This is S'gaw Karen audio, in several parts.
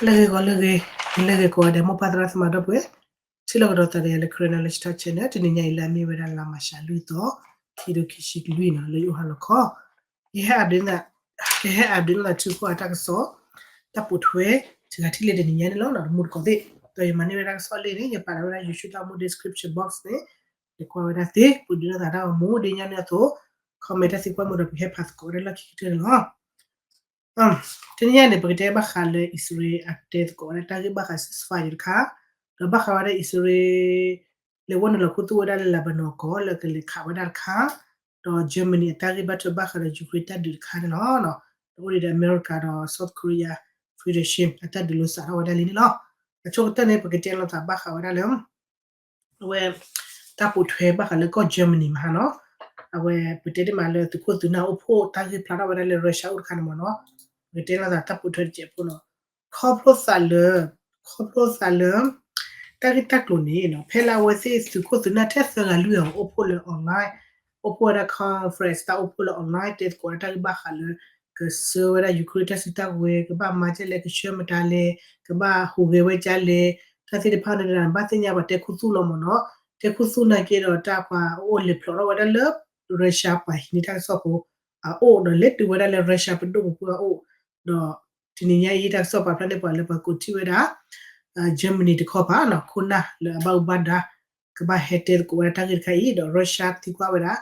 လၢဂ့ၤဂီၤလၢဂ့ၤ, လၢဂ့ၤကိးဂၤဒဲး မိၢ်ပၢ်သရၣ်သမါဒီပုၢ်ဝဲၢ်, ထံၣ်လိာ်ကဒီးသးဒီးယၤလၢ Karen Knowledge Talk Channel တနံၤညါအံၤလၢအမ့ၢ်ဝဲဒၣ်လါမၤရှးလွံၢ်သီ, ခံကထိခံဆံလွံၢ်နီၤ လၢယအိၣ်ဟါလီၤခီ, ယဟဲ update နသး, ကဟဲ update နသးထုကီၢ်အတၢ်ကစီၣ်, တၢ်ပိာ်ထွဲ, စှၤထံၣ်လၢတနံၤညါန့ၣ်လီၤနီၤ တမူတကိးသ့ၣ်, ဒီးယမၤန့ၢ်ဝဲတၢ်ကစီၣ်လံန့ၣ် ယပာ်လီၤဝဲဒၣ် YouTube တၢ်အိၣ်မူ description box န့ၣ်, ယကွၢ်ဝဲဒၣ်သ့ ပဒုးနသးတၢ်ဂီၤမူ ဒ်ညါန့ၣ်အသိး, comment တၢ်သံကွၢ်မူဒီး ပဟဲဖးသကိးဝဲဒၣ်လၢခံကတၢၢ်န့ၣ်လီၤ. တနံၤညါန့ၣ် ပကတဲဘၣ်ဃးလၢအံၣ်စရ့လးအတဲသကိးဝဲဒၣ်တၢ်ဂ့ၢ်ဘၣ်ဃး ceasefire တခါ, ဒီးဘၣ်ဃးဝဲဒၣ်အံၣ်စရ့လး လဲၤဝဲနုာ်လီၤခူသူၣ်ဝဲဒၣ်လၢ Lebanon ကီၢ်လၢကလဲၤခးဝဲဒၣ်တခါ, ဒီး Germany အတၢ်ဂ့ၢ်ဘၣ်ထွဲဘၣ်ဃးဒီး Ukraine တၢ်ဒုးတခါန့ၣ်လီၤ. ဒီးအိၣ်ဒံးဒီး America ဒီး South Korea Federation အတၢ်ဒုးလိာ်စးထီၣ်ဝဲဒၣ်လံန့ၣ်လီၤ. အဆိကတၢၢ်န့ၣ် ပကတဲလိာ်သးဘၣ်ဃးဝဲဒၣ်လၢ အဝဲ တၢ်ပိာ်ထွဲဘၣ်ဃးလၢကီၢ် Germany မဟါနီၤ, အဝဲပတဲတ့ၢ်မးလၢသုးခိၣ်သုးနၢ်အိၣ်ဖှိၣ်တၢ်ဂ့ၢ်ဖျါထီၣ်ဝဲဒၣ်လၢ Russia အိၣ်တခါန့ၣ်မ့ၢ်နီၤ, ပကတဲလိာ်သးတၢ်ပိာ်ထွဲတစဲးဖိနီၤ, ခီဖျိသးလၢ ခီဖျိသးလၢ တၢ်ဂ့ၢ်တၢ်ကျိၤန့ၣ်နီၤ ဖဲလၢအဝဲသ့ၣ်သုးခိၣ်သုးနၢ်ထဲသၢဂၤလွံၢ်ဂၤအိၣ်ဖှိၣ်လၢ online, အိၣ်ဖှိၣ်ဝဲဒၣ် conference တၢ်အိၣ်ဖှိၣ်လၢ online တဲသကိးဝဲဒၣ်တၢ်ဂ့ၢ်ဘၣ်ဃးလၢ ကဆှၢဝဲဒၣ် Ukraine တၢ်စုတၢ်ကဝဲၤ ကဘၣ်မၤဒ်လဲၣ် ကဆှၢမတၤလဲၣ် ကဘၣ်ဟူးဂဲၤဝဲဒ်လဲၣ်, တၢ်သ့ၣ်တဖၣ်န့ၣ်ဒီး ဘၣ်သ့ၣ်ညါပှၤတဲခူသူၣ်လီၤမ့ၢ်နီၤ, တဲခူသူၣ်နာ်က့ဒီးတၢ်ပှၤအိၣ်လဲၤဖျိးထီၣ်ဝဲဒၣ်လၢ Russia ပှၤဟံးန့ၢ်တၢ်ကစီၣ်ဖိ အအိၣ်ဒီးလဲၤတုၤဝဲဒၣ်လၢ Russia ပဒိၣ်ပပှၢ်အအိၣ်, ဒီး တနံၤညါအံၤတၢ်ကစီၣ်ပာ်ဖျါန့ၣ်ပှၤလၢပှၤကိးထံၣ်ဝဲဒၣ် Germany တခီပၤနီၤ ခိၣ်နၢ်လၢအဘၣ်အူဘၣ်ဒါ ကဘၣ်ဟဲတဲသကိးဝဲဒၣ်တၢ်ဂ့ၢ်တခါအံၤ ဒီး Russia သံကွၢ်ဝဲဒၣ်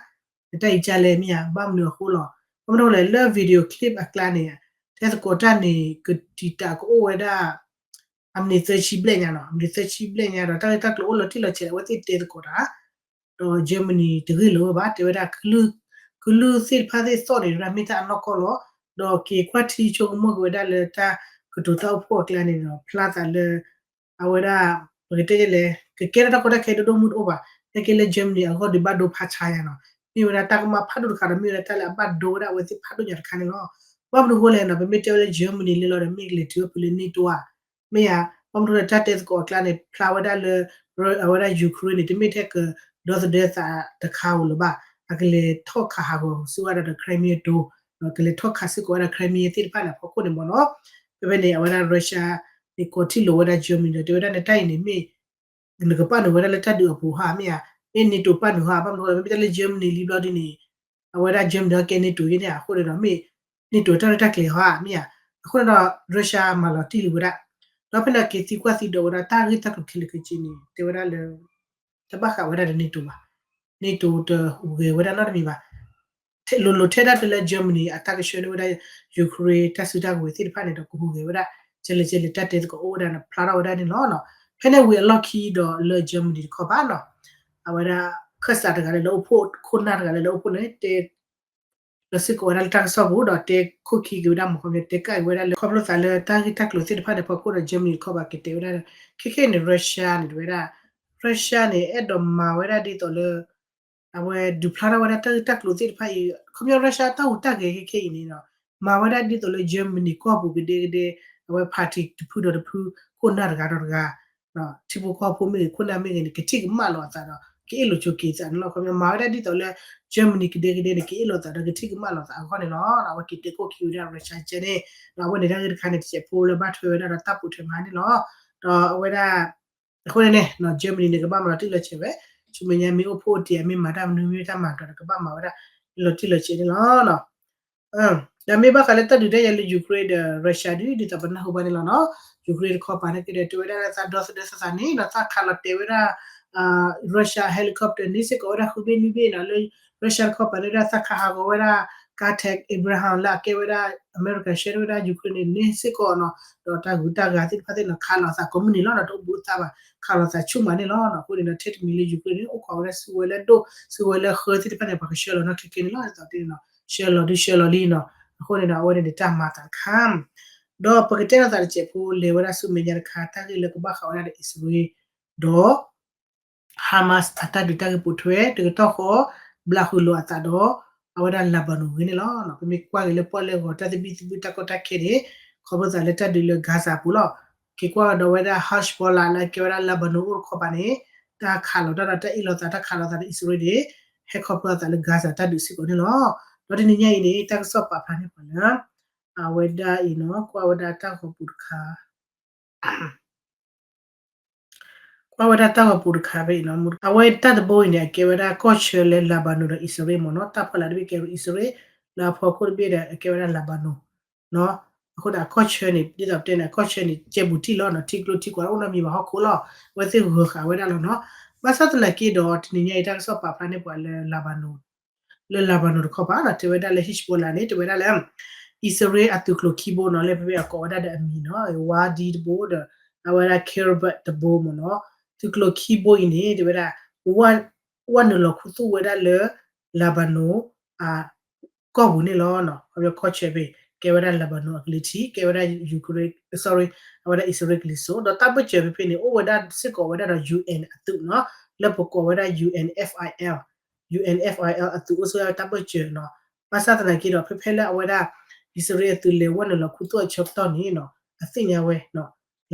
နတၢ်အံၤကလဲၣ်မ့ၢ်ဧါ ဘၣ်မနုၤအဃိလီၤ. ဘၣ်မနုၤလဲၣ် လၢ video clip အကျါန့ၣ် တဲသကိးတၢ်န့ၣ် ကတံာ်တာ်ကအိၣ်ဝဲဒၣ် အမံးနံးသၢဆံဘျဲၣ်ညါနီၤ အမံးနံးသၢဆံဘျဲၣ်ညါဒီး တၢ်ဂ့ၢ်တၢ်ကျိၤအိၣ်လီၤတံၢ်လီၤဆဲး အဝဲသ့ၣ်တဲသကိးတၢ် ဒီး Germany တဂ့ၢ်လိာ်ဝဲဘၣ် တဲဝဲဒၣ် ကလုၢ်သ့ၣ်တဖၣ်သ့ၣ်သီၣ်န့ၣ် ဝဲဒၣ်မ့ၢ်တၢ်အနီၢ်ကီၢ်လီၤ. ဒီးက့ၤကွၢ်ထံဆိကမိၣ်က့ၤဝဲဒၣ်လၢတၢ်ကတိၤတၢ်အိၣ်ဖှိၣ်အကျါန့ၣ်ဒီး ဖျါသးလၢ အဝဲဒၣ် ပကတဲလဲၣ် ကကဲထီၣ်တၢ်ကီတၢ်ခဲဒိၣ်ဒိၣ်မုၢ်တအိၣ်ဘၣ်. နာ်က့လၢ Germany အဂီၢ်ဒုးဘၣ်ဒိဖးဆါယါနီၤ မ့ၢ်ဝဲဒၣ်တၢ်ကမၣ်ဖးဒိၣ်တခါဒီး မ့ၢ်ဝဲဒၣ်တၢ်လၢအဘၣ်ဒိဝဲဒၣ်အဝဲသ့ၣ်ဖးဒိၣ်ညါတခါန့ၣ်လီၤ. ဘၣ်မနုၤအဃိလဲၣ်နီၤ ပမ့ၢ်တဲဝဲလၢ Germany လံလီၤဒီး မ့ၢ်ကလဲၤတုၤဝဲဖဲလၢ NATO ဧါ မ့ၢ်ဧါ, ဘၣ်မနုၤလၢတၢ်တဲသကိးအကျါန့ၣ် ဖျါဝဲဒၣ်လၢ အဝဲဒၣ် Ukraine န့ၣ် တမ့ၢ်ထဲကဒီသဒၢသးတခါဧိၤလၢၤဘၣ်, အကလဲၤထီၣ်ခးဟးဂီၤစ့ၢ်ကီးဝဲဒၣ်ဒီး Crimea ဒိၣ်, ဒီးကလဲၤထီၣ်ခးစ့ၢ်ကီးဝဲဒၣ် Crimea သ့ၣ်တဖၣ်န့ၣ် အဖီခိၣ်န့ၣ်မ့ၢ်နီၤ. ဖဲဖဲန့ၣ် အဝဲဒၣ် Russia န့ၣ် ကိးထံၣ်လိာ်ဝဲဒၣ် Germany ဒီး တဲဝဲဒၣ်နတၢ်အံၤန့ၣ်မ့ၢ် နကပာ်နုာ်ဝဲဒၣ်လၢတၢ်ဒုးအပူၤဧါ မ့ၢ်ဧါ, မ့ၢ် NATO ပာ်နုာ်ဧါ, ဘၣ်မနုၤအဃိလဲၣ် မ့မ့ၢ်တၢ်လၢ Germany လံဘျီဒ်န့ၣ် အဝဲဒၣ် Germany အကဲ NATO ယဲန့ၣ် အဃိန့ၣ်ဒီး မ့ၢ် NATO တၢ်ရဲၣ်တၢ်ကျဲၤဧါ မ့ၢ်ဧါ, အဃိန့ၣ်ဒီး Russia မၤလီၤတံၢ်လံဝဲဒၣ်, ဒီးဖဲန့ၣ်က့ၤသံကွၢ်သံဒိးဝဲဒၣ်တၢ်ဂ့ၢ်တၢ်ကျိၤခဲလၢာ်ခဲဆ့န့ၣ် တဲဝဲဒၣ်လၢ တဘၣ်ဃးဝဲဒၣ်ဒီး NATO ဘၣ်, NATO တဟူးဂဲၤဝဲဒၣ်နီတမံၤဘၣ် လိၤလိၤထဲဒၣ်ဖဲလၢ Germany အတၢ်ကဆှၢန့ၢ်ဝဲဒၣ် Ukraine တၢ်စုတၢ်ကဝဲၤသ့ၣ်တဖၣ်န့ၣ်ဒီး ကဟူးဂဲၤဝဲဒၣ် ကဲလဲၣ်ကဲလဲၣ် တၢ်တဲသကိးအိၣ်ဝဲဒၣ်န့ၣ် ဖျါထီၣ်ဝဲဒၣ်န့ၣ်လီၤ. ဖဲန့ၣ်ဝံၤအလီၢ်ခံဒီးလၢ Germany တခီပၤနီၤ အဝဲဒၣ် ခၢၣ်စးတဂၤလၢလၢအိၣ်ဖှိၣ် ခိၣ်နၢ်တဂၤလၢလၢအိၣ်ဖှိၣ်န့ၣ် တဲ လီၤစ့ၢ်ကီးဝဲဒၣ်လၢတၢ်ကစီၣ်ပူၤ ဒီးတဲခိၣ်ခံက့ၤဝဲဒၣ် မ့ၢ်ခီပညီ တဲကၣ်က့ၤဝဲဒၣ်လၢ ခီဖျိသးလၢတၢ်ဂ့ၢ်တၢ်ကျိၤသ့ၣ်တဖၣ်န့ၣ် ဖီခိၣ်ဒီး Germany တခီပၤကတဲဝဲဒၣ် ခဲခဲအံၤန့ၣ် Russia န့ၣ် တဝဲဒၣ် Russia န့ၣ် အဲၣ်ဒိးမၤဝဲဒၣ်ဒ်သိးလၢ အဝဲဒုးဖျါထီၣ်ဝဲဒၣ်တၢ်ဂ့ၢ်တၢ်ကျိၤသ့ၣ်တဖၣ်အံၤ ခီပညီ Russia တၢ်ဟူးတၢ်ဂဲၤခဲခဲအံၤန့ၣ်ဒီး မၤဝဲဒၣ်ဒ်သိးလၢ Germany ကီၢ်ပူၤကဒဲကဒဲ အဝဲ party တဖုဒီးတဖု ခိၣ်နၢ်တဂၤဒီးတဂၤ ထံဖိကီၢ်ဖိမ့ၢ်ဂ့ၤ ခိၣ်နၢ်မ့ၢ်ဂ့ၤန့ၣ် ကထံၣ်ကမၣ်လိာ်အသးဒီး ကအ့ၣ်လိာ်ဆိးက့ၤသးန့ၣ်လီၤ. ခီပညီ မၤဝဲဒၣ်ဒ်သိးလၢ Germany ကဒဲကဒဲန့ၣ် ကအ့ၣ်လိာ်သးဒီး ကထံၣ်ကမၣ်လိာ်သးအဂီၢ်န့ၣ်လီၤ. အဝဲက့ၤတဲခိၣ်ခံဝဲဒၣ် Russia ကဲန့ၣ် ဒီးအဝဲန့ၣ်တၢ်ဂ့ၢ်တခါန့ၣ် တစဲးဖိလၢဘၣ်ထွဲဝဲဒၣ်ဒီးတၢ်ပိာ်ထွဲမးန့ၣ်လီၤ. ဒီးအဝဲဒၣ် အဃိန့ၣ်န့ၣ် Germany န့ၣ် ကဘၣ်မၤလီၤတံၢ်လီၤဆဲးဝဲ ဆူမဲာ်ညါမ့ၢ်အိၣ်ဖှိၣ်အိၣ်တ့ၢ် မ့ၢ်မၤတၢ်မနုၤမ့ၢ်တၢ်မၤကဒီး ကဘၣ်မၤဝဲဒၣ်လီၤတံၢ်လီၤဆဲးန့ၣ်လီၤ. ဒီးမ့ၢ်ဘၣ်ဃးလၢတၢ်ဒုးတၢ်ယၤလၢ Ukraine ဒီး Russia ဒ် ဒ်သိးပနၢ်ဟူဘၣ်န့ၣ်လီၤနီၤ. Ukraine တခီပၤန့ၣ်က့ဒီး တဲဝဲဒၣ်လၢသးဒီသဒၢသးသးန့ၣ်ဒီး သးခးလီၤတဲာ်ဝဲဒၣ် Russia helicopter န့ၣ်စ့ၢ်ကီးဝဲဒၣ်ဃုဘ့ၣ်နွံဘ့ၣ်နီၤ လၢ Russia တခီပၤန့ၣ်ဝဲဒၣ်သးခးဟးဂီၤဝဲဒၣ် ကါ tank Abrams လၢအကဲဝဲဒၣ် အမဲရကၤ ဆှၢန့ၢ်ဝဲဒၣ် Ukraine န့ၣ် န့ၣ်စ့ၢ်ကီးနီၤ ဒီးတၢ်ဂုၤတၢ်ဂၤသ့ၣ်တဖၣ်သ့ၣ်နီၤ ခးလိာ်သးကိးမုၢ်နံၤလီၤနီၤ တအိၣ်ဘူးသးဘၣ် ခးလိာ်သးဆူၣ်မးန့ၣ်လီၤနီၤ. အဃိန့ၣ်ဒီး ထဲတမံၤလၢ Ukraine န့ၣ် အိၣ်ခိးဝဲဒၣ်စုကဝဲၤလၢဒိၣ် စုကဝဲၤလၢဃၢသ့ၣ်တဖၣ်န့ၣ် ပှၤကဆှၢလီၤနီၢ်ခဲကဲန့ၣ်လီၤ. ဒ်သိးတ့ၢ်နီၤ ဆှၢလီၤဒုးဆှၢလီၤလံနီၤ. အဃိန့ၣ်ဒီး အဝဲန့ၣ်န့ၣ်တၢ်မၤသးတခါ ဒီးပကတဲလိာ်သးတစဲးဖိ လဲၤဝဲဒၣ်ဆူမဲာ်ညါတခါ တၢ်ဂ့ၢ်လၢကဘၣ်ဃးဝဲဒၣ်ဒီး အံၣ်စရ့လး ဒီး Hamas အတၢ်ဒုးတၢ်ဂ့ၢ်ပိာ်ထွဲ တကတီၢ်ဃီ ဘျးဃုာ်လိာ်အသးဒီး အဝဲဒၣ် Lebanon ဂ့ၢ်န့ၣ်လီၤ. ပမ့ၢ်ကွၢ်က့ၤလၢပီၣ်လဲၣ်ဂီၤ တၢ်သဘံၣ်သဘုၣ်တၢ်ကီတၢ်ခဲန့ၣ် ခီဖျိသးလၢတၢ်ဒုးလၢ Gaza ပူၤလီၤ. က့ၤကွၢ်ကဒီးဝဲဒၣ် Hezbollah လၢအကဲဝဲဒၣ် Lebanon အိၣ်တခီပၤန့ၣ် တၢ်ခးလိာ်တၢ်ဒီးတၢ်အ့ၣ်လိာ်သး တၢ်ခးလိာ်သးဒီးအံၣ်စရ့လးန့ၣ် ဟဲခီဖျိသးလၢ Gaza တၢ်ဒုးစ့ၢ်ကီးန့ၣ်လီၤ. ဒီးတနံၤညါအံၤန့ၣ် တၢ်ကစီၣ်ပာ်ဖျါန့ၢ်ပှၤလၢ အဝဲဒၣ်အံၤနီၤ ကွၢ်ဝဲဒၣ်တၢ်ဂီၤပူၤတခါ ကွၢ်ဝဲဒၣ်တၢ်ဂီၤပူၤတခါဖဲအံၤနီၤ, အဝဲတၢ်တဘိအံၤန့ၣ် အကဲဝဲဒၣ်ကီၢ်ဆၢလၢ Lebanon ဒီးအံၣ်စရ့လးမ့ၢ်နီၤ, တၢ်ဖီလာ်တဘ့ၣ်ကဲဝဲအံၣ်စရ့လး, လၢအဖီခိၣ်တဘ့ၣ်ဒီး အကဲဝဲဒၣ် Lebanon နီၤ. အဃိန့ၣ် အကီၢ်ဆၢန့ၣ် ဒ်သိးပတဲန့ၣ် အကီၢ်ဆၢန့ၣ် ကဲဘူးထံၣ်လီၤနီၤ, ထံကျိထံကွာ်အိၣ်နီတမံၤဘၣ်ဟီၣ်ခိၣ်လီၤ, အဝဲသ့ၣ်ဂၢၤဃာ်ဝဲဒၣ်လီၤနီၤ. ဘၣ်ဆၣ်သနာ်က့ဒီး တနံၤညါအံၤတၢ်ကစီၣ်ပာ်ဖျါန့ၢ်ပှၤလၢ Lebanon လၢ Lebanon တခီပၤနီၤ, တဲဝဲဒၣ်လၢ Hezbollah န့ၣ် တဲဝဲဒၣ်လၢ အံၣ်စရ့လးအသုးကျိၤခံဘိနီၤ, လၢဖဲဖဲအကိးဝဲဒၣ်ဒီးအမံၤနီၤ, Wadi တဘိဒီး အဝဲဒၣ် Khirbet တဘိမ့ၢ်နီၤ, သုးကျိၤခံဘိအံၤန့ၣ် တဲဝဲဒၣ် ဝဲနုာ်လီၤခူသူၣ်ဝဲဒၣ်လၢ Lebanon အ ကီၢ်ပူၤန့ၣ်လီၤ. ခီဖျိကီၢ်ဆၢဖဲ ကဲဝဲဒၣ် Lebanon အကလံၤထံး, ကဲဝဲဒၣ် Ukraine, sorry, အဝဲဒၣ်အံၣ်စရ့လးကလံၤစိး, ဒီးတၢ်ဘၢၣ်စၢၤဖဲဖဲန့ၣ် အိၣ်ဝဲဒၣ်စ့ၢ်ကီးဝဲဒၣ်ဒီး ယူၣ်အၣ်အသုးနီၤ, လၢပကိးဝဲဒၣ် UNFIL, UNFIL အသုးအိၣ်ဆိဝဲတၢ်ဘၢၣ်စၢၤနီၤ. ဘၣ်ဆၣ်သနာ်က့ဒီး ဖဲဖဲလၢအဝဲဒၣ် အံၣ်စရ့လးအသုးလဲၤဝဲနုာ်လီၤခူသူၣ်အဆၢကတီၢ်န့ၣ်နီၤ, အသ့ၣ်ညါဝဲ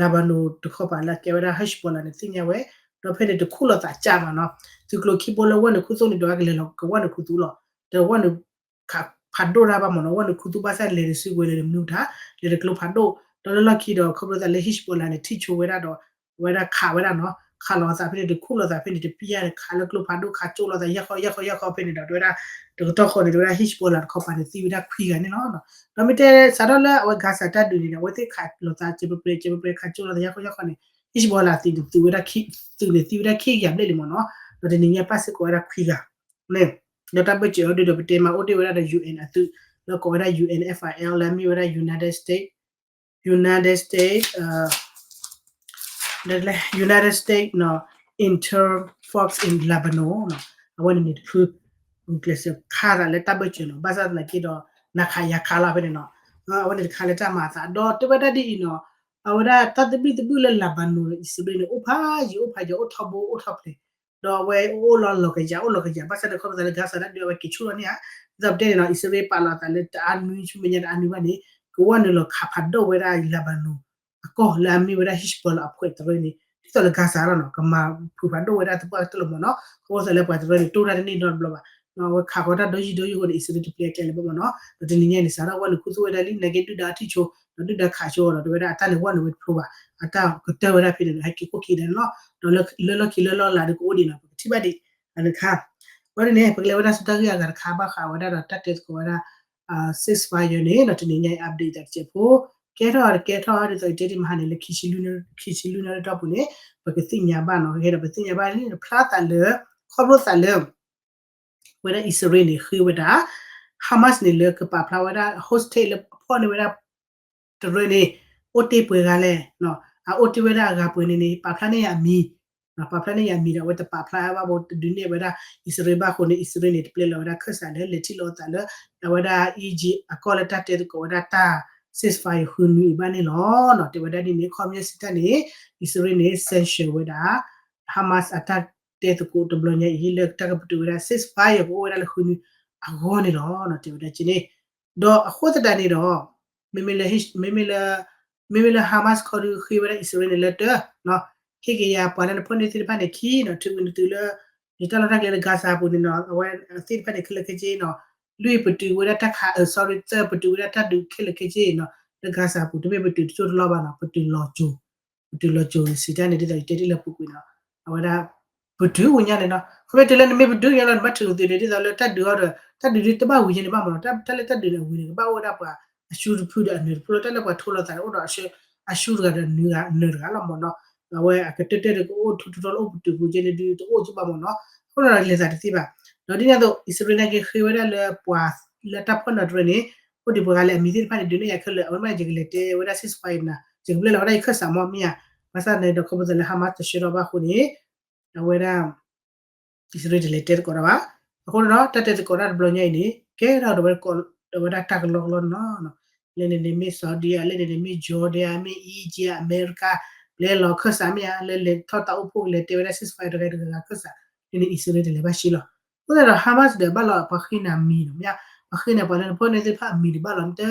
Lebanon တခီပၤလၢအကဲဝဲဒၣ် Hezbollah န့ၣ်သ့ၣ်ညါဝဲ, ဒီးဖဲန့ၣ်တခူၣ်လိာ်သးကၢ်ဘၣ်နီၤ, သုးကျိၤခံဘိလၢဝဲနုာ်ခူသူၣ်န့ၣ်ဒီး ကလဲၤလီၤကဝဲနုာ်ခူသူၣ်လီၤ, ဒီးဝဲနုာ်ခးဖးဒိၣ်တၢ်ဘၣ်မ့ၢ်နီၤ, ဝဲနုာ်ခူသူၣ်ဘၣ်ဆၣ်လဲၤတစုဝဲၤ လဲၤတမနုၤတၢ်, လဲၤတကျိဖးဒိၣ်, ဒီးလၢလီၢ်ခံဒီး ခီဖျိသးလၢ Hezbollah န့ၣ် ထံၣ်ဆိဝဲဒၣ်ဒီး အဝဲဒၣ်ခးဝဲဒၣ်နီၤ, ခးလီၤအသးဖဲန့ၣ် တခူၣ်လိာ်သးဖဲန့ၣ် တပျၢ်န့ၣ် ခးလၢကျိဖးဒိၣ် ခးကၠိလိာ်သး ယၢ်ဃီယၢ်ဃီယၢ်ဃီဖဲန့ၣ်ဒီး တဲဝဲဒၣ် တကတီၢ်ဃီန့ၣ် တဲဝဲဒၣ် Hezbollah တခီပၤန့ၣ် သံဝဲဒၣ်ခွံဂၤန့ၣ်လီၤ. ဒီးမ့ၢ်တဲစးထီၣ်လၢအဝဲ Gaza တၢ်ဒုးန့ၣ်ဒီး အဝဲသ့ၣ်ခးလိာ်သး ကဲးပှဲၤ ကဲးပှဲၤ ခးကၠိလိာ်သး ယၢ်ဃီယၢ်ဃီန့ၣ် Hezbollah သုးန့ၣ် သုးဝဲဒၣ်ခံ သုးန့ၣ် သံဝဲဒၣ်ခံကယၤဘျဲၣ်လံမ့ၢ်နီၤ, ဒီးတနံၤညါပၣ်စ့ၢ်ကီးဝဲဒၣ်ခွံဂၤန့ၣ်, ဒီးတၢ်ဘၢၣ်စၢၤအီၤဒုးဒီး ပတဲမးအိၣ်တ့ၢ်ဝဲဒၣ်ဒီး ယူၣ်အၣ်အသုး လၢကိးဝဲဒၣ် ယူၣ်အၣ် F I L လၢအမ့ၢ်ဝဲဒၣ် United States, United States, United States နီၤ, Inter Force in Lebanon နီၤ, အဝဲန့ၣ်န့ၣ်တဖု ဂုာ်ကျဲးစၢးခးသးလၢတၢ်ဘၢၣ်စၢၤနီၤ, ဘၣ်ဆၣ်သနာ်က့ဒီး နၤခးယၤခးလီၤဖဲန့ၣ်နီၤ, အဝဲန့ၣ်တခါလၢတၢ်မၤအသး ဒီးတဲဝဲဒၣ်ဒ်အံၤနီၤ, အဝဲဒၣ်တၢ်သဘံၣ်သဘုၣ်လၢ Lebanon ဒီးအံၣ်စရ့လးန့ၣ် အိၣ်ဖးယံၤအိၣ်ဖးယံၤ အိၣ်ထီဘိအိၣ်ထီပျဲၤ ဒီးအဝဲအိၣ်လီၤလီၤကယၤ အိၣ်လီၤကယၤ ဘၣ်ဆၣ်ဒီးခီဖျိသးလၢ Gaza တၢ်ဒုးအဝဲက့ၤဆူၣ်လီၤန့ၣ်ဧါ, ဒ်သိးပတဲန့ၣ်နီၤ အံၣ်စရ့လးပာ်လီၤအသးလၢတအါနွံဆူမဲာ်ညါတအါနွံဘၣ်န့ၣ် ကဝဲနုာ်လီၤခးဖးဒိၣ်ဝဲဒၣ် Lebanon အကီၢ်လၢအမ့ၢ်ဝဲဒၣ် Hezbollah အဖှဲးတရၢန့ၣ် ဒ်သိးလၢ Gaza လီၤနီၤ ကမၤဖုးဖးဒိၣ်ဝဲဒၣ်သပှၢ်ကတၢၢ်လီၤမ့ၢ်နီၤ, ခီဖျိသးလၢပှၤတရၢန့ၣ် တိၢ်တၢ်တန့ၢ်နီတဘျီဘၣ်, အဝဲခးဃီၤတၢ်ဒီယံာ်ဒီယံာ်အဃိန့ၣ် အံၣ်စရ့လးတပျဲၤအကျဲလၢၤဘၣ်မ့ၢ်နီၤ, ဒီးတနံၤညါအံၤန့ၣ် စးထီၣ်ဝဲနုာ်ခူသူၣ်ဝဲဒၣ်လံ နာ်က့ဒုၣ်ဒါထံၣ်ဆိ ဒီးဒုၣ်ဒါခးဆိဒီး တဲဝဲဒၣ်အတၢ်န့ၣ်ဝဲနုာ်ဝဲတဖျိဘၣ်, အတၢ်ကတၢၢ်ဝဲဒၣ်ဖဲန့ၣ်ဒီး ဟဲက့ၤခိၣ်က့ၤဒၣ်န့ၣ်လီၤ, ဒီးလၢလီၢ်ခံလၢလီၢ်လၤဒီးကအိၣ်ဒံးနီၤ ပကထံၣ်ဘၣ်ဒံး အန့ၣ်တခါ ဝဲန့ၣ်န့ၣ် ပကလဲၤဝဲဒၣ်ဆူတၢ်ဂ့ၢ်အဂၤတခါ ဘၣ်ဃးဝဲဒၣ်ဒီးတၢ်တဲသကိးဝဲဒၣ် ceasefire န့ၣ် ဒီးတနံၤညါအံၤ update သးတစဲးဖိ ကဲထီၣ်ကဲထီၣ်ဒ်သိးယတဲတ့ၢ်မဟါန့ၣ် လၢခံဆံလွံၢ်နၣ်ရံၣ်တီၢ်ပူၤန့ၣ် ပကသ့ၣ်ညါဘၣ်နီၤ, ကဲဒီးပသ့ၣ်ညါဘၣ်န့ၣ် ဖျါသးလၢ ခီဖျိသးလၢ ဝဲဒၣ်အံၣ်စရ့လးန့ၣ် ဃ့ဝဲဒၣ် Hamas န့ၣ်လၢကပာ်ဖျါဝဲဒၣ် hostage လၢအဖီၣ်န့ၢ်ဝဲဒၣ် တရၢန့ၣ် အိၣ်တ့ၢ်ပှဲၤဂၤလဲၣ်, အအိၣ်တ့ၢ်ဝဲဒၣ်အဂၤပှဲၤန့ၣ်န့ၣ် ပာ်ဖျါန့ၢ်ယၤအမံၤ, ပာ်ဖျါန့ၢ်ယၤအမံၤဒီး အဝဲတပာ်ဖျါဘၣ်ဘၣ် တဒုးနဲၣ်ဝဲဒၣ်အံၣ်စရ့လးဘၣ်အဃိန့ၣ် အံၣ်စရ့လးန့ၣ် တပျဲလီၤဝဲဒၣ်ခၢၣ်စးလၢ လဲၤထံၣ်လိာ်အသးလၢ အဝဲဒၣ် Egypt အကီၢ်လၢတၢ်တဲသကိးဝဲဒၣ်တၢ် ceasefire ဃုနွံအံၤဘၣ်န့ၣ်လီၤ. တဲဝဲဒၣ်ဒ်န့ၣ် ခီပညီစံးတၢ်န့ၣ် အံၣ်စရ့လးန့ၣ် sanction ဝဲဒၣ် Hamas အတၢ်တဲသကိးတဘျီညါအံၤ လၢတၢ်ကပတုာ်ဝဲဒၣ် ceasefire ကအိၣ်ဝဲဒၣ်လၢဃုနွံအဂီၢ်န့ၣ်လီၤ. တဲဝဲဒၣ်က့န့ၣ် ဒီးအဃိသတးန့ၣ်ဒီး မ့မ့ၢ်လၢ မ့မ့ၢ်လၢ မ့မ့ၢ်လၢ Hamas ခီဒုးဃ့ဝဲဒၣ်အံၣ်စရ့လးန့ၣ်လၢတၢ် ဟ့ၣ်က့ၤယၤပှၤလၢနဖီၣ်န့ၢ်သ့ၣ်တဖၣ်န့ၣ်ခံနီၤ ထုးကနုာ်တုၤလၢ ယတၢ်လီၢ်တၢ်ကျဲလၢ Gaza ပူၤန့ၣ်နီၤ အဝဲသ့ၣ်တဖၣ်န့ၣ်ခဲလၢာ်ခဲဆ့နီၤ လွံၢ်ပတုာ်ဝဲဒၣ်တၢ်ခး sorry သၢပတုာ်ဝဲဒၣ်တၢ်ဒုးခဲလၢာ်ခဲဆ့နီၤ လၢ Gaza ပူၤ တမ့ၢ်ပတုာ်တစိၢ်တလီၢ်ဘၣ်နီၤ ပတုာ်လီၤစိၤ ပတုာ်လီၤစိၤန့ၣ် စံးတၢ်န့ၣ် ဒ်သိးယတဲတ့ၢ်လၢပူၤကွံာ်နီၤ အဝဲဒၣ် ပတုာ်ဝဲညါန့ၣ်နီၤ ခီဖျိတုၤလၢနမ့ၢ်ပတုာ်ညါလီၤ နဘၣ်ထုးကနုာ်တုၤန့ၣ် ဒ်သိးလၢတၢ်ဒုးအီၤဒီး တၢ်ဒုးဒုးတဘၣ်ဝံၤညါန့ၣ်ဘၣ်မ့ၢ်နီၤ တၢ်လၢတၢ်ဒုးန့ၣ်အဝံၤန့ၣ် ကဘၣ်အိၣ်ဝဲဒၣ်ပှၤအရှုံးတဖုဒီးအနၢၤတဖုလီၤ တၢ်လၢပှၤထိလိာ်သးန့ၣ် အိၣ်ဒီး အရှုံးတဂၤဒီးနၢၤတဂၤလီၤမ့ၢ်နီၤ အဝဲအကတၢၢ်တၢၢ်ဒီးကအိၣ်ထူထူထီလၢအိၣ်ပတုာ်ပူၤကဲန့ၣ်ဒုးတအိၣ်ကဘၣ်မ့ၢ်နီၤ အဃိဒီးလဲၤသးတသ့ဘၣ် ဒီးဒ်န့ၣ်အသိး အံၣ်စရ့လးန့ၣ်က့ၤဃ့ဝဲဒၣ်လၢပှၤလၢတၢ်ဖီၣ်နၢၤတရၢန့ၣ် အိၣ်ဒံးပှၤဂၤလၢအမံၤသ့ၣ်တဖၣ်န့ၣ် ဒုးနဲၣ်ယၤခဲလၢာ် အဝဲမ့ၢ်ယကလဲၤတဲဝဲဒၣ် ceasefire နၤ ယကပျဲလီၤဝဲဒၣ်ယခၢၣ်စးမ့ၢ်မ့ၢ်ဧါ ဘၣ်ဆၣ်န့ၣ်ဒီးခီဖျိသးလၢ Hamas တဆှၢထီၣ်ဘၣ်အဃိန့ၣ် အဝဲဒၣ် အံၣ်စရ့လးတလဲၤတဲသကိးတၢ်ဘၣ်. အဃိန့ၣ်ဒီး တၢ်တဲသကိးတၢ်တဘျီညါအံၤန့ၣ် ကဲထီၣ်ဒီးဝဲဒၣ်တၢ်ကလီကလီန့ၣ်လီၤ. လၢန့ၣ်န့ၣ်မ့ၢ် Saudi ဧါ, လၢန့ၣ်န့ၣ်မ့ၢ် Jordan ဧါ, မ့ၢ် Egypt ဧါ, အမဲရကၤ ပျဲလီၤခၢၣ်စးမ့ၢ်ဧါ, လၢလဲၤထီၣ်တၢ်အိၣ်ဖှိၣ်ကလဲၤတဲဝဲဒၣ် ceasefire တဂၤတဂၤခၢၣ်စး, လၢန့ၣ်အံၣ်စရ့လးတလဲၤဘၣ်ရှ့လီၤ. အဃိသတးဒီး Hamas ဒီးဘၣ်လီၤပှၤဃ့နၤမံၤနီၤ, မ့ၢ်ဧါ, ပှၤဃ့နၤပှၤလၢနဖီၣ်န့ၢ်သ့ၣ်တဖၣ်အမံၤတဘၣ်လီၤ နတ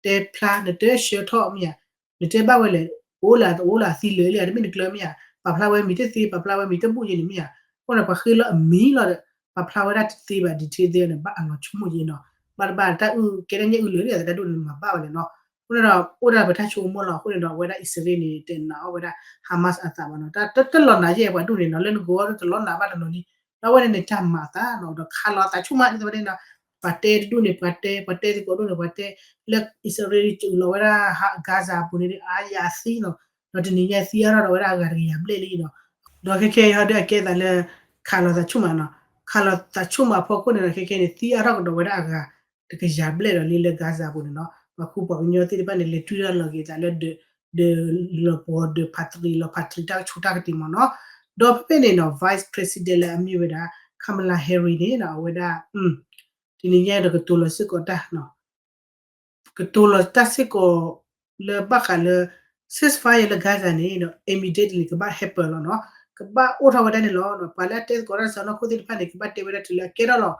တဲဖျါ နတဆှၢထီၣ်မ့ၢ်ဧါ, နတဲဘၣ်ဝဲလဲၣ်, အိၣ်လၢအအိၣ်လၢအသံလၢာ်လံဧါ, တမ့ၢ်နကျၢၤမ့ၢ်ဧါ, ပာ်ဖျါဝဲမံၤတသ့ ပာ်ဖျါဝဲမံၤတဘူၣ်ယဲန့ၣ်မ့ၢ်ဧါ, အဃိန့ၣ် ပှၤဃ့လီၤအမံၤလီၤဒီး ပာ်ဖျါဝဲဒၣ်တသ့ဘၣ် detail သ့န့ၣ် ဘၣ်အလီၤဆိကမိၣ်ယဲနီၤ, ဘၣ်တဘၣ်တၢ်အုၣ်ကဲဒၣ်ညၣ်အုၣ်လၢာ်လံဧါ တၢ်ဒိၣ်န့ၣ်မၤဘၣ်ဝဲလဲၣ်နီၤ, အဃိန့ၣ်ဒီး အိၣ်ဒၣ်ပတၢ်ဆိကမိၣ်လီၤ. အဃိန့ၣ်ဒီး အဝဲဒၣ်အံၣ်စရ့လးန့ၣ် တနာ်အီၣ်ဝဲဒၣ် Hamas အသးဘၣ်နီၤ. တလီၤနာ်ယဲၢ်ပှၤဒိၣ်န့ၣ်နီၤ လၢနဂီၤအီၤတလီၤနာ်ဘၣ်တနီၤလံ. ဒီးအဝဲန့ၣ်န့ၣ်တၢ်မၤအသးနီၤ ဒီးခးလီၤသးဆူၣ်မးဒ်သိးဝဲန့ၣ်နီၤ. ပှၤတဲတဒူၣ်န့ၣ် ပှၤတဲ ပှၤတဲသကိးဒိၣ်န့ၣ် ပှၤတဲ လၢအံၣ်စရ့လးစူးလီၤဝဲဒၣ် Gaza အပူၤန့ၣ် အါယၤသံနီၤ. ဒီးတနံၤညါသံအါထီၣ်ဒီးဝဲဒၣ် အဂၤတကယၤဘျဲၣ်လံနီၤ. ဒီးခဲခဲအံၤဟီဒီးအကဲသးလၢ ခးလီၤသးဆူၣ်မးနီၤ. ခးလီၤသးဆူၣ်မးအဖီခိၣ်န့ၣ်ဒီး ခဲခဲန့ၣ် သံအါထီၣ်ကဒီးဝဲဒၣ်အဂၤ တကယၤဘျဲၣ်ဒီးလံလၢ Gaza အပူၤန့ၣ်နီၤ. ပှၤခူပှၤကညီသ့ၣ်တဖၣ်န့ၣ် လဲၤတုၤတၢ်လီၤက့ၤသးလၢ ဒီးလီၤပှီၤဒီးဖးတရံးလီၤဖးတရံးတၢ်ကဆူးတၢ်ကတံၤမးနီၤ. ဒီးဖဲဖဲန့ၣ်နီၤ Vice President လၢအမ့ၢ်ဝဲဒၣ် Kamala Harris န့ၣ်နီၤ အဝဲဒၣ် တနံၤညါဒီးကတိၤလီၤစ့ၢ်ကီးတၢ်နီၤ ကတိၤလီၤတၢ်စ့ၢ်ကီး လၢဘၣ်ဃးလၢ ceasefire လၢ Gaza န့ၣ်နီၤ immediately ကဘၣ် happen လီၤနီၤ ကဘၣ်အိၣ်ထီၣ်ဝဲဒၣ်န့ၣ်လီၤ. ပှၤလၢအတဲသကိးတၢ်စၢၤနီၢ်ခိၣ်သ့ၣ်တဖၣ်န့ၣ် ကဘၣ်တဲဝဲဒၣ်တုၤလၢအကဲထီၣ်လီၤ.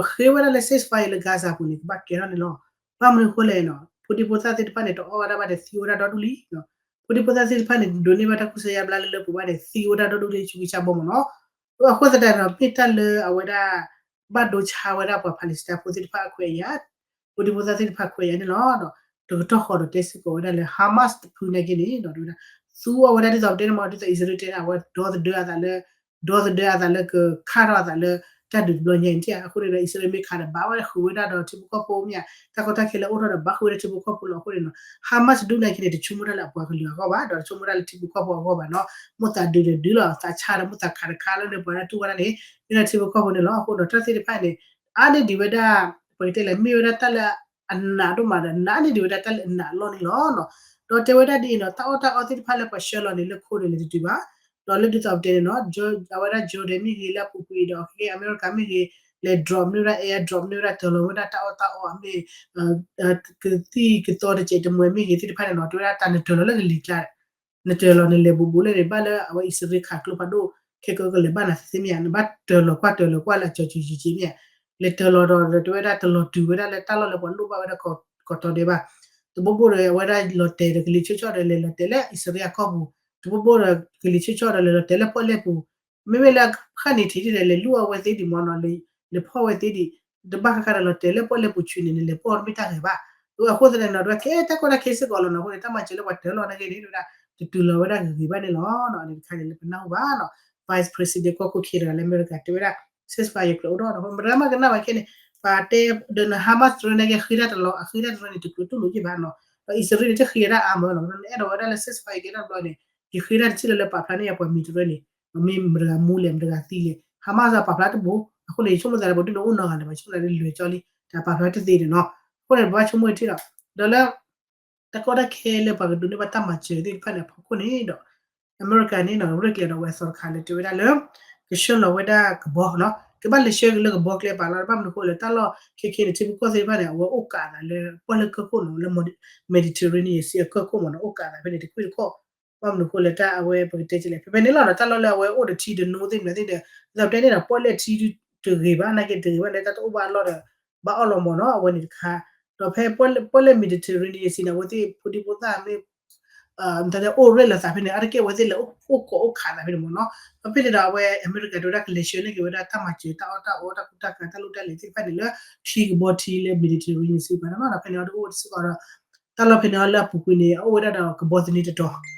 ဒီးဃ့ဝဲဒၣ်လၢ ceasefire လၢ Gaza ပူၤန့ၣ် ကဘၣ်ကဲထီၣ်န့ၣ်လီၤ. ဘၣ်မနုၤအဃိလဲၣ်နီၤ ဖိဒံဖိသၣ်သ့ၣ်တဖၣ်န့ၣ် တအီၣ်ဝဲဒၣ်ဘၣ်ဒီးသံဝဲဒၣ်ဒီဒူၣ်လံ. ဖိဒံဖိသၣ်သ့ၣ်တဖၣ်န့ၣ် ဒိးန့ၢ်ဘၣ်တၢ်ကူၣ်ဆၢယါဘျါလၢလၢပှဲၤဘၣ်ဒီး သံဝဲဒၣ်ဒီဒူၣ်လံဆူကၠါဘီမးနီၤ. အဃိသတးဒီး မ့ၢ်တၢ်လၢအဝဲဒၣ် ဘၣ်ဒိဆါဝဲဒၣ်ပှၤ Palestine ဖိသ့ၣ်တဖၣ်အခွဲးအယာ် ဖိဒံဖိသၣ်သ့ၣ်တဖၣ်ခွဲးယာ်န့ၣ်လီၤ. ဒီးတကတီၢ်ဃီဒီးတဲစ့ၢ်ကီးဝဲဒၣ်လၢ Hamas တဖုနာ်က့န့ၣ်ဒီး သူအီၣ်ဝဲဒၣ်ဒ်သိးပတဲန့ၣ်မး ဒ်သိးအံၣ်စရ့လးတဲန့ၣ် အဝဲဒီသဒၢအသးလၢ ဒီသဒၢအသးလၢကခးထီၣ်အသးလၢ တၢ်ဒုးတဘျီညါအံၤန့ၣ် အဃိန့ၣ်ဒီး အံၣ်စရ့လးမ့ၢ်ခးဒီး ဘၣ်ဝဲဃုာ်ဝဲဒၣ်ဒီးထံဖိကီၢ်ဖိမ့ၢ်ဧါ တၢ်ကီတၢ်ခဲလၢအိၣ်ထီၣ်ဒီး ဘၣ်ဃုာ်ဝဲဒၣ်ထံဖိကီၢ်ဖိလီၤ. အဃိန့ၣ်နီၤ Hamas တဒူၣ်နာ်က့န့ၣ် တဆိကမိၣ်တၢ်လၢအပှၤကလုာ်အဂီၢ်ဘၣ် ဒီးတဆိကမိၣ်တၢ်လၢထံဖိကီၢ်ဖိအဂီၢ်ဘၣ်နီၤ. မိၣ်သးဒုးဒီးဒုးလီၤ သးဆါဒီးမိၣ်သးခးဒီးခးလၢန့ၣ် ပှၤလၢတူၢ်ဝဲဒၣ်န့ၣ် မ့ၢ်ဒၣ်ထံဖိကီၢ်ဖိန့ၣ်လီၤ. အဃိဒီး တၢ်သ့ၣ်တဖၣ်န့ၣ် အါန့ၢ်ဒံးဝဲဒၣ် ပကတဲလဲၣ် မ့ၢ်ဝဲဒၣ်တၢ်လၢအနာ်ဒိၣ်မးဒီး နာ်န့ၢ်ဒံးဝဲဒၣ်တၢ်လၢအနာ်အလီၢ်န့ၣ်လီၤ. ဒီးတဲဝဲဒၣ်ဒ်အံၤနီၤ တၢ်အီၣ်တၢ်အီသ့ၣ်တဖၣ်လၢပှၤဆှၢလီၤန့ၣ် လၢခိန့ၣ် လဲၤတတုၤဘၣ် ဒီးလၢဒ်သိးပတဲန့ၣ်နီၤ အဝဲဒၣ် Jordan မ့ၢ်ဂ့ၤ လၢအပူၤကွံာ်ဒီး ခဲကဲ အမဲရကၤမ့ၢ်ဂ့ၤ လဲၤ drop န့ၢ်ဝဲဒၣ် air drop န့ၢ်ဝဲဒၣ် တၢၤလီၤဝဲဒၣ်တၢ်အီၣ်တၢ်အီအမ့ၢ် ကသံၣ်ကသီတစဲးတမှဲၤမ့ၢ်ဂ့ၤသ့ၣ်တဖၣ်န့ၣ်နီၤ တဲဝဲဒၣ်တၢ်နတၢၤလီၤလၢကလံၤကျါ နတၢၤလီၤနလဲၤဘူးဘူးလၢန့ၣ် ဘၣ်လၢအဝဲအံၣ်စရ့လးခးကျိဖးဒိၣ် ခဲကကလဲၤဘၣ်နၤသ့မ့ၢ်ဧါ နဘၣ်တၢၤလီၤကွၢ်တၢၤလီၤကွၢ်လၢအကၠီၤကၠီၤကၠီၤကၠီၤမ့ၢ်ဧါ လဲၤတၢၤလီၤဒီး တဲဝဲဒၣ်တလီၤတုၤဝဲဒၣ်လၢတၢ်လီၢ်လၢပှၤလိၣ်ဘၣ်ဝဲဒၣ်ကီးတီၤဒဲးဘၣ် တဘိဘိဒီး အဝဲဒၣ်လီၤတဲာ်ဒီးကလံၤဆၢကၠီၣ်ဒီး လဲၤလီၤတဲာ်လၢအံၣ်စရ့လးကီၢ်ပူၤ တဘိဘိဒီး ကလံၤဆၢကၠီၣ်ဒီး လဲၤလီၤတဲာ်လၢပီၣ်လဲၣ်ပူၤ မ့မ့ၢ်လၢဃၣ်န့ၣ်ထံးဒ်လဲၣ် လဲၤလူၢ်အီၣ်ဝဲသ့ဒံးမ့ၢ်နီၤ လဲၤဖီၣ်ဝဲသ့ဒံး တဘၣ်ဃးဃးဒီးလီၤတဲာ်လၢပီၣ်လဲၣ်ပူၤဆူၣ်န့ၣ် နလဲၤဖီၣ်တမ့ၢ်တၢ်ဂ့ၤဘၣ် အဃိသတးန့ၣ်နီၤ တဝဲကဲတၢ်ကီတၢ်ခဲစ့ၢ်ကီးလီၤနီၤ အဃိန့ၣ် တၢ်မၤစၢၤလၢပှၤတၢၤလီၤနာ်က့န့ၣ် တဝဲဒၣ် တတုၤလီၤဝဲဒၣ်ဂ့ၤဂ့ၤဘၣ်န့ၣ်လီၤ. န့ၣ်တခါန့ၣ်လၢပနၢ်ဟူဘၣ်နီၤ Vice President ကီၢ်ခိၣ်ခံတဂၤလၢအမဲရကၤတဲဝဲဒၣ် ceasefire ကျဲအိၣ်ထီၣ်နီၤ မတၤမၤကနၣ်ဘၣ်ခဲန့ၣ် ပှၤတဲဒီးန Hamas တရၢန့ၣ်က့ ဃ့တၢ်တလီၤ အဃ့တၢ်တရၢန့ၣ် တကျိၤတူၢ်လိာ်ယ့ၢ်ဘၣ်နီၤ ဒီးအံၣ်စရ့လးန့ၣ် တဃ့တၢ်အါမးနီၤ နအဲၣ်ဒိးဝဲဒၣ်လၢ ceasefire ကဲထီၣ်တဘျီန့ၣ် ယဃ့တၢ်တထံၣ်လၢလၢပာ်ဖျါန့ၢ်ယၤပှၤမံၤတရၢန့ၣ် မ့ၢ်မတၤဂၤမူလဲၣ် မတၤဂၤသံလဲၣ် Hamas ပာ်ဖျါတဘိ အဃိန့ၣ် ယဆိကမိၣ်သးလၢပှၤဒ်န့ၣ်အိၣ်နီတဂၤလၢၤဘၣ် ယဆိကမိၣ်သးလၢလွဲၢ်ကၠီလံ တၢ်ပာ်ဖျါတသ့န့ၣ်နီၤ အဃိန့ၣ် ပဘၣ်ဆိကမိၣ်ထံၣ်လီၤ ဒီးလၢ တၢ်ကီတၢ်ခဲလၢပှၤကဒိးန့ၢ်ဘၣ်တၢ်မၤစၢၤသ့ၣ်တဖၣ်န့ၣ် အဖီခိၣ်န့ၣ်ဒီး အမဲရကၤန့ၣ်နီၤ ရဲၣ်ကျဲၤဒီးအဝဲအသီတခါလၢတဲဝဲဒၣ်လၢ ကဆှၢလီၤဝဲဒၣ်ကဘီနီၤ ကဘၣ်လဲၤဆှၢက့ၤလၢကဘီကျဲပာ်လီၤ ဘၣ်မနုၤအဃိလၢတၢ်လီၢ်ခဲခဲန့ၣ် ထံဖိကီၢ်ဖိသ့ၣ်တဖၣ်န့ၣ် အဝဲအိၣ်ကးသးလၢပီၣ်လဲၣ်ကၢၢ်ခိၣ်နီၤ လၢ Mediterranean Sea အကၢၢ်ခိၣ်မ့ၢ်နီၤ အိၣ်ကးသးဖဲန့ၣ်တခွံၣ်တခီၣ် ဘၣ်မနုၤအဃိလၢတၢ်အဝဲပကတဲကလဲၣ် ဖဲဖဲန့ၣ်လီၤနီၤ တၢ်လီၢ်လၢအဝဲအိၣ်ဒီးထံဒီးနိသ့ၣ်မနုၤသ့ၣ်ဒီး ဒ်သိးပတဲန့ၣ်နီၤ ပီၣ်လဲၣ်ထံတဂ့ၤဘၣ် နာ်က့တဂ့ၤဘၣ်လၢတၢ်တအိၣ်ဘၣ်အလီၢ်ဒီး ဘၣ်အီၣ်လီၤမ့ၢ်နီၤ အဝဲန့ၣ်တခါ ဒီးဖဲပီၣ်လဲၣ် Mediterranean Sea န့ၣ် အဝဲသ့ၣ်ဖိဒံဖိသၣ်မ့ၢ် တၢ်အိၣ်ရဲၣ်လီၤသးဖဲန့ၣ် အါတက့ၢ်အဝဲသ့ၣ်လဲၤအိၣ်ကိးအိၣ်ခးသးဖဲန့ၣ်မ့ၢ်နီၤ ဒီးဖဲန့ၣ်ဒီးအဝဲအမဲရကၤတဲဝဲဒၣ်ကလဲၤဆှၢန့ၢ်က့ၤဝဲဒၣ်တၢ်မၤစၢၤ တၢ်အီၣ်တၢ်အီ တၢ်ကူတၢ်ကၤ တၢ်လိၣ်တၢ်လဲၤသ့ၣ်တဖၣ်န့ၣ်လၢ ထံကဘီထံလၢ Mediterranean Sea ဘၣ်နီၤ ဒီးဖဲန့ၣ်အီၤဒ်အိၣ်ဝဲဒၣ်စ့ၢ်ကီးဒီး တၢ်လီၢ်ဖဲန့ၣ်အီၤလၢအပူၤကွံာ်န့ၣ် အအိၣ်ဝဲဒၣ်ဒီးကဘီသန့တတီၤ အိၣ်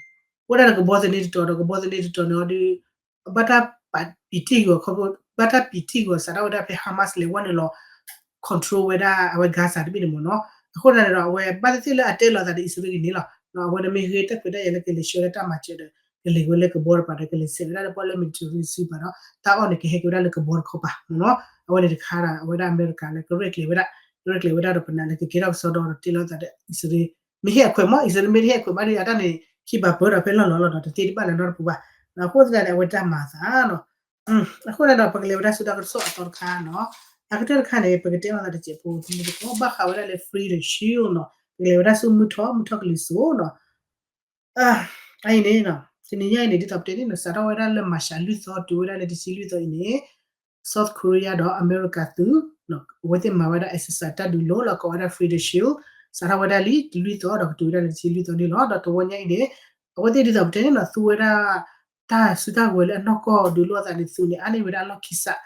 ဝဲဒၣ်ဒီးကဘီသန့တတီၤဒီး ကဘီသန့တတီၤန့ၣ်အီၤဒ် ဘၣ်တၢ်ပံးတံၢ်ဂီၤခီ ဘၣ်တၢ်ပံးတံၢ်ဂီၤစးထီၣ်ဝဲဒၣ်ဖဲ Hamas လဲၤဝဲနုာ်လီၤ control ဝဲဒၣ်အဝဲ Gaza တဘ့ၣ်န့ၣ်မ့ၢ်နီၤ အဃိသတးန့ၣ်ဒီး အဝဲဘၣ်သ့ၣ်သ့ၣ်လၢအတဲလီၤသးဒီးအံၣ်စရ့လးန့ၣ်လီၤ အဝဲန့ၣ်မ့ၢ်ဂ့ၤတၢ်ခွဲးတၢ်ယာ်လၢကလဲၤဆှၢလၢတၢ်မၤစၢၤဒီး ကလဲၤဝဲလၢကဘီတပၤဒီး ကလဲၤဆဲးဝဲဒၣ်လၢပီၣ်လဲၣ် Mediterranean Sea ဘၣ်ဒီး တၢ်အီၣ်န့ၣ် ကဟဲက့ၤဝဲဒၣ်လၢကဘီတခီပၤမ့ၢ်နီၤ အဝဲန့ၣ်တခါဒီး အဝဲဒၣ်အမဲရကၤလၢကရဲၣ်ကျဲၤဝဲဒၣ် ကရဲၣ်ကျဲၤဝဲဒၣ်ဒီးပနၢ်လၢကကဲထီၣ်ကစီဒီးတဲလီၤသးဒီးအံၣ်စရ့လး မ့ၢ်ဟ့ၣ်အခွဲးမး အံၣ်စရ့လးမ့ၢ်တဟ့ၣ်အခွဲးဘၣ်ဒီး အတၢ်န့ၣ် ခံဘၣ်ပၢဒီးဖဲလီၢ်လီၤလီၤဒီး တသ့တဘၣ်လၢၤနီတပူၤဘၣ် အဃိသတးန့ၣ် အဝဲတၢ်မၤသးနီၤ အဃိန့ၣ်ဒီး ပကလဲၤဝဲဒၣ်ဆူတၢ်ကစီၣ်အသီတခါနီၤ အကတၢၢ်တခါန့ၣ် ပကတဲလီၤသးတစဲးဖိ တမူတကိး ဘၣ်ဃးဝဲဒၣ်လၢ Freedom Shield နီၤ ပကလဲၤဝဲဒၣ်ဆူမုၢ်ထီၣ် မုၢ်ထီၣ်ကလံၤစိးနီၤ အအံၤန့ၣ် တနံၤညါအံၤန့ၣ် ဒ်သိးပတဲန့ၣ်နီၤ စးထီၣ်ဝဲဒၣ်လၢ March လွံၢ်သီ တုၤဝဲဒၣ်လၢတဆံလွံၢ်သီအံၤန့ၣ် South Korea ဒီးအမဲရကၤသုး အဝဲသ့ၣ်မၤဝဲဒၣ် exercise တၢ်ဒုးလိၤလီၤ ကိးဝဲဒၣ် Freedom Shield စးထီၣ်ဝဲဒၣ်လံတဆံလွံၢ်သီဒီးကတုၤဝဲဒၣ်လၢတဆံလွံၢ်သီန့ၣ်လီၤ. ဒီးတဝီညါအံၤန့ၣ် အဝဲသ့ၣ်ဒ်သိးပတဲန့ၣ်နီၤ သူဝဲဒၣ် တၢ်စုတၢ်ဝဲၤလၢအနီၢ်ကီၢ်ဒုးလိာ်သးန့ၣ် သုးန့ၣ် အါန့ၢ်ဝဲဒၣ်အလီၢ်ခံစး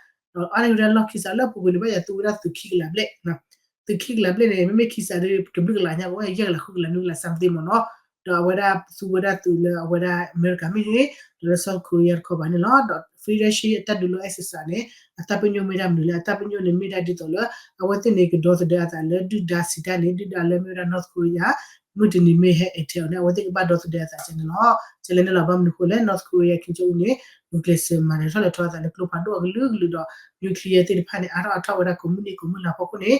အါန့ၢ်ဝဲဒၣ်အလီၢ်ခံစးလၢအပူၤကွံာ်န့ၣ် ဘၣ်ယၤသူဝဲဒၣ်သုးခံကလးဘျဲၣ်နီၤ သုးခံကလးဘျဲၣ်န့ၣ် မ့မ့ၢ်ခံစးဒီး တဘျုးကလးညါကဝဲ ယဲၢ်ကလးဃုကလးနွံကလး something မ့ၢ်နီၤ, ဒီးအဝဲဒၣ်သူဝဲဒၣ်သုးလၢအဝဲဒၣ်အမဲရကၤမ့ၢ်ဂ့ၤ, ဒီးလၢ South Korea တခီပၤန့ၣ်လီၤ. ဒီး Federation အတၢ်ဒုးလိ exercise န့ၣ် အတၢ်ပညိၣ်မ့ၢ်ဒၣ်မနုၤလဲၣ်, အတၢ်ပညိၣ်န့ၣ်မ့ၢ်ဒၣ်ဒ်သိးလၢ အဝဲသ့ၣ်န့ၣ်ကဒီသဒၢအသးလၢဒုၣ်ဒါစံးတၢ်န့ၣ် ဒုၣ်ဒါလၢမ့ၢ်ဝဲဒၣ် North Korea မုၢ်တနံၤမ့ၢ်ဟဲ attack န့ၣ် အဝဲသ့ၣ်ကဘၣ်ဒီသဒၢအသးကဲန့ၣ်လီၤ. ကဲလဲၣ်န့ၣ်လီၤ ဘၣ်မနုၤဃိလဲၣ် North Korea Kim Jong Un န့ၣ် ဂုာ်ကျဲးစၢးမၤနၢၤထီၣ်လဲၤထီၣ်အသးလၢကျိဖးဒိၣ်အကလုာ်ကလုာ်ဒီး nuclear သ့ၣ်တဖၣ်န့ၣ် အါထီၣ်အါထီၣ်ဝဲဒၣ်ကိးမုၢ်နံၤကိးမုၢ်လါဖီခိၣ်န့ၣ်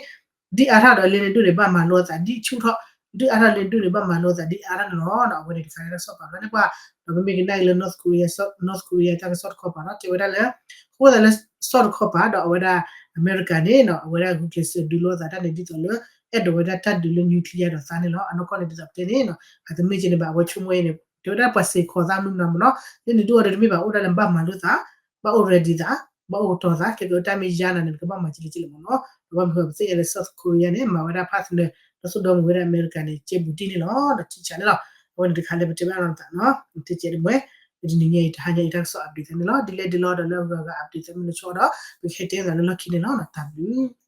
ဒ်အါထီၣ်ဒီးလၢန့ၣ်ဒိၣ်န့ၣ် ဘၣ်မၤလိအသးဒ်ဆူၣ်ထီၣ်, ဒ်အါထီၣ်လၢန့ၣ်ဒိၣ်န့ၣ် ဘၣ်မၤလိအသးဒ်အါထီၣ်န့ၣ်လီၤ. အဝဲန့ၣ်တခါလၢတၢ်ကစီၣ်ပာ်ဖျါန့ၣ်ပှၤ, ဒီးပမ့ၢ်ကနၣ်က့ၤလၢ North Korea, North Korea တၢ်ကစီၣ်တခီပၤဒီး တဲဝဲဒၣ်လၢ အဃိသတးလၢ စီၣ်တခီပၤဒီးအဝဲဒၣ် အမဲရကၤန့ၣ်နီၤ အဝဲဒၣ်ဂုာ်ကျဲးစၢးဒုးလိအသးတၢ်န့ၣ်ဒ်သိးလၢ အဲၣ်ဒိးဝဲဒၣ်တၢ်ဒုးလၢ nuclear ဒီးသးန့ၣ်လီၤ. အနီၢ်ကီၢ်န့ၣ်ဒ်သိးပတဲန့ၣ်နီၤ အတမ့ၢ်ကဲန့ၣ်ဘၣ် အဝဲဆိကမိၣ်အံၤန့ၣ် တဲဝဲဒၣ်ပှၤစ့ၢ်ကီးသးမုၢ်မနုၤမ့ၢ်နီၤ လၢန့ၣ်ဒိၣ်အီၤဒီးတမ့ၢ်ဘၣ်အိၣ်ဒၣ်လၢဘၣ်မၤလိသး, ဘၣ်အိၣ် ready သး, ဘၣ်အိၣ်ကတီၤသး ခဲကတၢၢ်တၢ်မ့ၢ်ယါနၤန့ၣ် နကဘၣ်မၤကလဲၣ်ကလဲၣ်မ့ၢ်နီၤ. ဒီးဘၣ်မနုၤဃိပသ့ၣ်ညါလၢ South Korea န့ၣ် မၤဝဲဒၣ် partner ဒီးသိၣ်ဒီမုာ်ဝဲဒၣ်အမဲရကၤန့ၣ် ကဲဘူးတံၢ်န့ၣ်လီၤ. ဒီးထံဆးန့ၣ်လီၤ. အဝဲန့ၣ်တခါလၢပတဲဘၣ်နီၤသးနီၤ တကဲးတမှဲ တနံၤညါအံၤ တဟါညါအံၤ တၢ်ကစီၣ် update သးန့ၣ်လီၤ. ဒ်လဲၣ်ဒ်လဲၣ်ဒီးလၢအဂၤဂၤ update သးမ့ၢ်လၢဆီဒီး ပကဟဲတဲသးလၢလီၢ်ခံန့ၣ်လီၤ. တၢ်ဘျုး